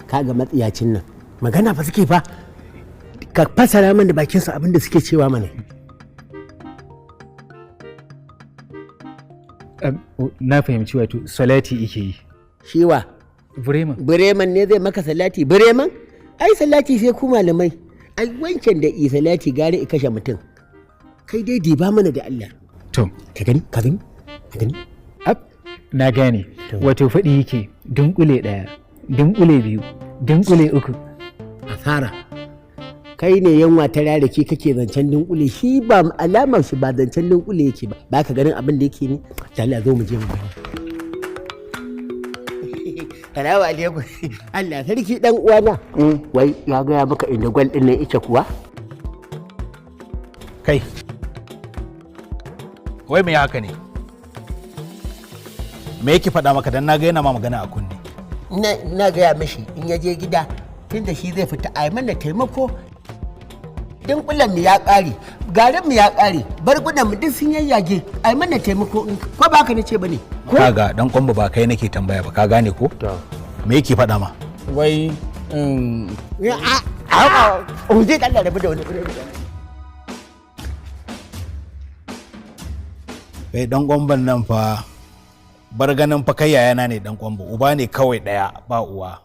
Kaga matsiyacin nan, magana fa suke fa. Ka fasara mana da bakin su abin da suke cewa mana. Na fahimci, wato salati ike yi. Shiwa? Bremen. Bireman ne zai maka salati? Bireman ai salati sai ku malamai. Ai wancan da i salati gare i kashe mutum. Kai dai diba mana da Allah. To. Ka gani, ka gani, ka gani. Ab, na gane. To. Wato faɗi yake: dunkule ɗaya, dunkule biyu, dunkule uku. Asara. Kai ne yanwa ta rarake kake zancen dunkule. Shi ba alamar shi ba zancen dunkule yake ba. Ba ka ganin abin da yake ne? Da Allah zo mu je mu gani. Salamu alaikum. Allah sarki, dan uwana. Wai ya gaya maka inda gwal din nan ike kuwa? Kai, wai me haka ne? Me yake faɗa maka? Dan naga yana ma magana a kunne. Na gaya mishi in ya je gida, tunda shi zai fita, a yi mana taimako. Dunkulen mu ya ƙare, garin mu ya ƙare, bargunan mu duk sun yayyage. A yi mana taimako in ko ba ka nace bane ko? Kaga dan kwamba, ba kai nake tambaya ba, ka gane ko? Me yake faɗa ma? Wai Ya, a a a zai Allah rabu da wani. Kai dan kwamban nan fa, bar ganin fa kai yayana ne. Dan kwamba uba ne kawai ɗaya ba uwa.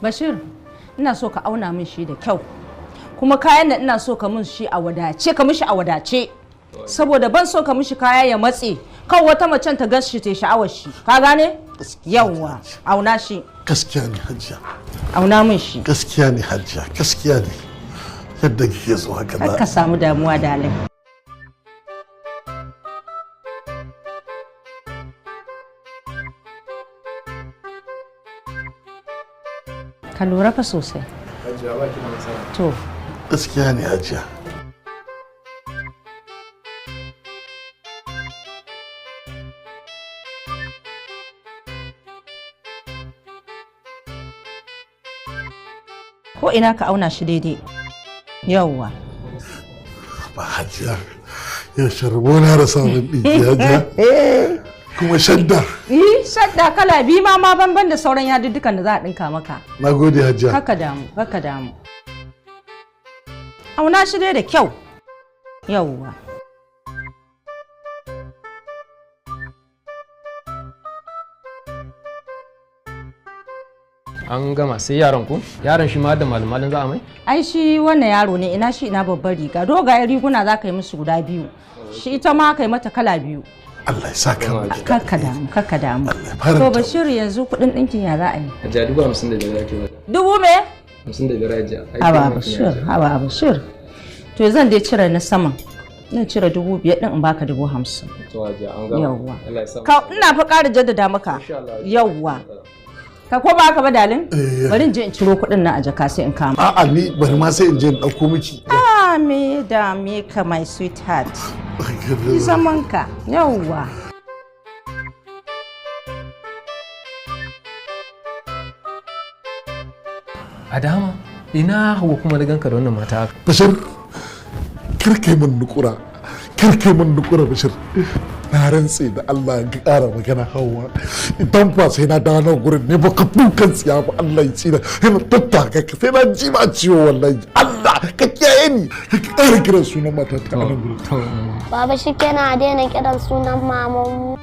Bashir, ina so ka auna min shi da kyau. Kuma kayan nan ina so ka min shi a wadace, ka mishi a wadace. Saboda ban so ka mishi kaya ya matse, kan wata macen ta gas shi ta sha'awar shi. Ka gane? Yawwa, auna shi. Gaskiya ne, hajiya. Auna min shi. Gaskiya ne, hajiya, gaskiya ne. Yadda kike so haka Kar za. ka samu damuwa, darling. Ka lura fa sosai. To, Gaskiya ne, hajiya. Ko ina ka auna shi daidai. Yawwa. Ba hajiya, yau sharbona da samun ɗinki, hajiya, kuma shadda. Eh, shadda kala biyu ma banban da sauran yaduddukan da za a ɗinka maka. Na gode, hajiya. Kaka damu, kaka damu. Auna shi dai da kyau. Yawwa. An gama, sai yaron ku, yaron shi ma da malmalin za a mai. Ai shi wannan yaro ne, ina shi ina babbar riga. Dogayen riguna za ka yi musu guda biyu. Shi ita ma ka yi mata kala biyu. Allah ya saka miki. Kaka damu, kaka damu. Allah ya faranta. To Bashir, yanzu kuɗin ɗinkin ya za a yi? Hajiya, 55,000 ake bada. Dubu me? 55, hajiya. Ai, Haba kai ma Bashir, hajiya. haba Bashir. To zan dai cire na saman. Zan cire 5,000 ɗin in baka 50,000. To hajiya, an gama. Yawwa. Allah ya sa. Ka ina fa ƙara jaddada maka. Insha Allah. Yawwa. Ka ko ba haka ba, darling? Eh. Bari in je in ciro kuɗin nan a jaka sai in kama. A'a, ni bari ma sai in je in ɗauko miki. Ah, me da me ka, my sweetheart. Yi zaman ka. Yawwa. Adama, ina hawa kuma na ganka da wannan mata haka? Bashir, kar kai min nukura, kar kai min nukura. Bashir, na rantse da Allah ka ƙara magana hawa, idan ba sai na dawo nan gurin ne ba ka dukan tsiya ba, Allah ya tsina yana tattaka ka sai na ji ma ciwo. Wallahi Allah ka kiyaye ni ka ƙara kiran sunan matata a nan gurin. To. Baba, shi kenan, a daina kiran sunan mamanmu.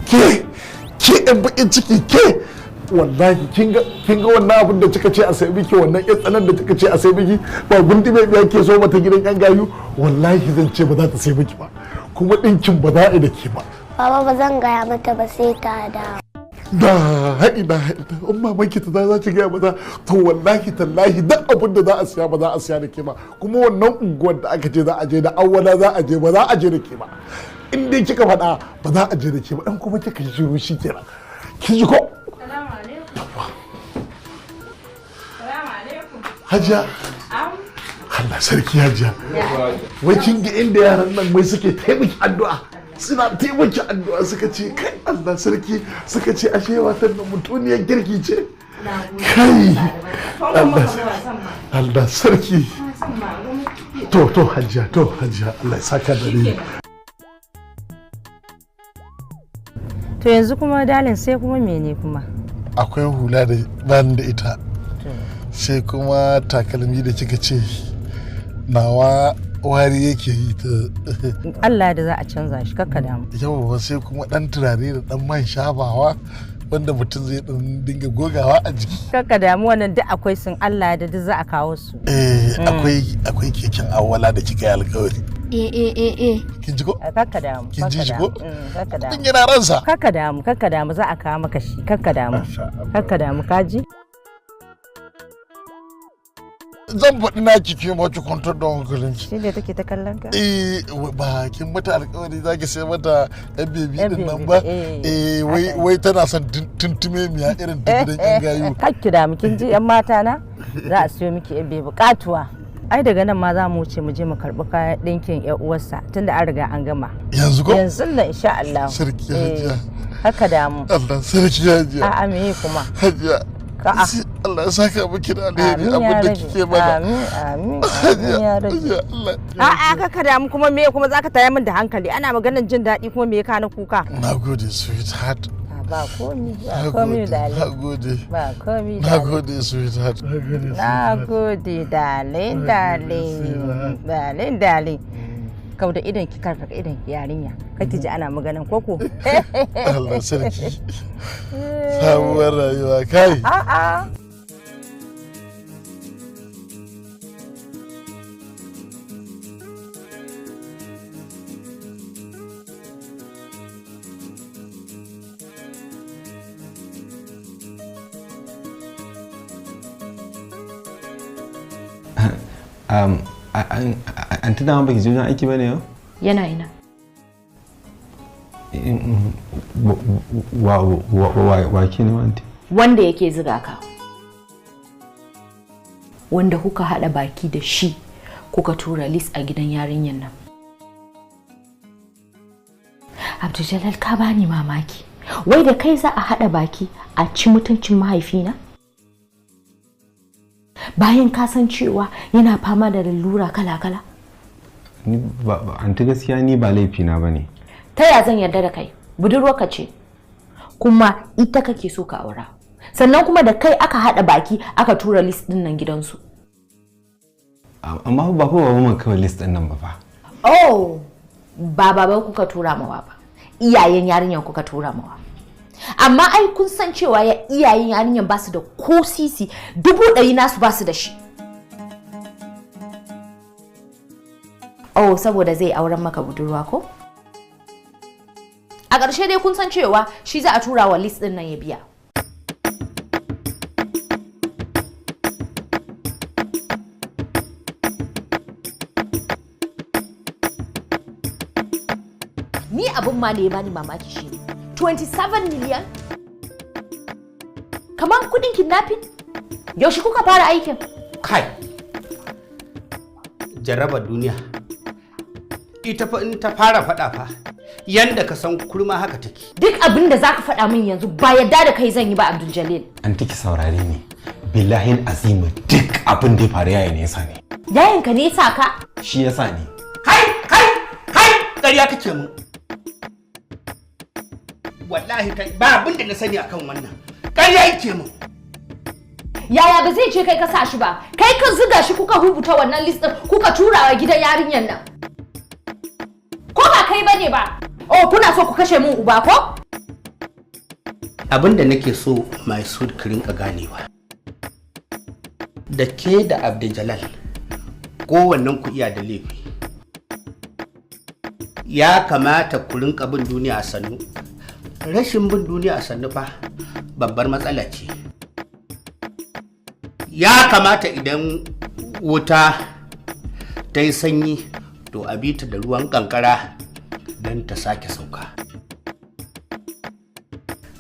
Ke, ke ɗan bakin ciki ke! Wallahi kin ga wannan abin da kika ce a sai miki, wannan ƴan tsanan da kika ce a sai miki, ba gundi mai biya ke so mata gidan ƴan gayu, wallahi zan ce ba za ta sai miki ba, kuma ɗinkin ba za a yi da ke ba. Baba, ba zan gaya mata ba sai ta dawo. Da haɗi da haɗi in mamanki ta za ki gaya mata, to wallahi tallahi duk abin da za a siya ba za a siya da ke ba. Kuma wannan unguwar da aka ce za a je da awwala za a je, ba za a je da ke ba. In dai kika faɗa, ba za a je da ke ba. Dan kuma kika shiru, shi kenan. Kin ji ko? Salamu alaikum. Salamu alaikum. Hajiya. Allah sarki, hajiya. Wai kin ga inda yaran nan wai suke taimaki addu'a, suna taimaki addu'a, suka ce kai Allah sarki, suka ce ashe watan nan mutuniyar kirki ce. Kai Allah, Allah sarki. To hajiya, to hajiya, Allah ya saka da ni. To yanzu kuma darling, sai kuma mene kuma? Akwai hula da ban da ita, sai kuma takalmi da kika ce nawa wari yake yi ta. Allah da za a canza shi, kakka damu. Yawwa, sai kuma dan turare da dan man shafawa wanda mutum zai dan dinga gogawa a jiki. Kakka damu, wannan duk akwai sun, Allah da duk za a kawo su. Eh, akwai keken awwala da kika yi alkawari. Eh eh eh eh. Kin ji ko? Kakka damu. Kin ji shi ko? Kakka damu. Kin yana ransa. Kakka damu, kakka damu, za a kawo maka shi. Kakka damu. Kakka damu, kaji? Zan faɗi na ki ma ki kwantar da hankalinki. Shi ne take ta kallon ka? Eh, ba kin mata alƙawari za ki sai mata yan baby din nan ba? Eh, wai tana son tuntume miya irin ta gidan yan gayu. Kakki damu, kin ji yan mata na? Za a siyo miki yan baby katuwa. Ai daga nan ma za mu wuce mu je mu karɓi kayan ɗinkin ƴan uwarsa tunda an riga an gama. Yanzu ko? Yanzu nan insha Allah. Sarki hajiya. Haka damu. Allah sarki hajiya. A'a, me kuma? Hajiya. Allah ya saka miki da alheri abin da kike mana. Amin, amin, amin ya rabbi. A'a, kaka damu, kuma me kuma zaka tayar min da hankali? Ana maganar jin daɗi, kuma me ya kana kuka? Nagode, sweetheart. Ba komi, ba komi darling. Nagode. Ba komi. Nagode, sweetheart. Nagode, darling, darling. Darling, darling. Kau da idon ki, karfa idon ki yarinya. Kake ji ana maganan koko. Allah sarki. Sabuwar rayuwa kai. A'a. Anti, dama baki je wajen aiki bane yau? Yana ina? Wa ke ne, anti? Wanda yake ziga ka. Wanda kuka haɗa baki da shi kuka tura list a gidan yarinyar nan. Abdul, ka bani mamaki. Wai da kai za a haɗa baki a ci mutuncin mahaifina? Bayan ka san cewa yana fama da lalura kala-kala. Ni ba, anti, gaskiya ni ba laifina bane. Ta ya zan yarda da kai? Budurwarka ce. Kuma ita kake so ka aura. Sannan kuma da kai aka haɗa baki aka tura list ɗin nan gidansu. Amma ba fa babu mun kawai list ɗin nan ba fa. Oh, ba baban kuka tura mawa ba. Iyayen yarinyar kuka tura mawa. Amma ai kun san cewa ya iyayen yarinyar ba su da ko sisi, 100,000 nasu ba su da shi. Oh, saboda zai auren maka budurwa ko? A ƙarshe dai kun san cewa shi za a tura wa list ɗin nan ya biya. Ni abin ma da ya bani mamaki shi ne 27 million? Kamar kudin kidnapping? Yaushe kuka fara aikin? Kai, jarraba duniya ita fa in ta fara faɗa fa, yanda ka san kurma haka take. Duk abin da zaka faɗa min yanzu, ba yadda da kai zan yi ba, Abdul Jalil. Anti, ki saurare ni. Billahi azimu, duk abin da ya faru yaya ne yasa ne. Yayanka ne yasa ka? Shi yasa ni. Kai, kai, kai, ƙarya kake mu. Wallahi kai, ba abin da na sani akan wannan. Ƙarya yake mu. Yaya ba zai ce kai ka sa shi ba? Kai ka zuga shi kuka rubuta wannan list din kuka turawa gidan yarinyar nan. Ko ba kai bane ba? Oh, kuna so ku kashe mun uba ko? Abin da nake so my sweet ki rinka ganewa. Da ke da Abdul, kowannen ku iya da laifi. Ya kamata ku rinka bin duniya a sannu. Rashin bin duniya a sannu fa babbar matsala ce. Ya kamata idan wuta ta yi sanyi, to a bi ta da ruwan kankara don ta sake sauka.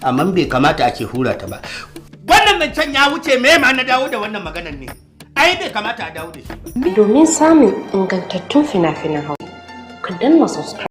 Amma bai kamata ake hura ta ba. Wannan zancen ya wuce. Me ma na dawo da wannan maganar ne? Ai bai kamata a dawo da shi ba. Domin samun ingantattun fina-finan Hausa, ku danna subscribe.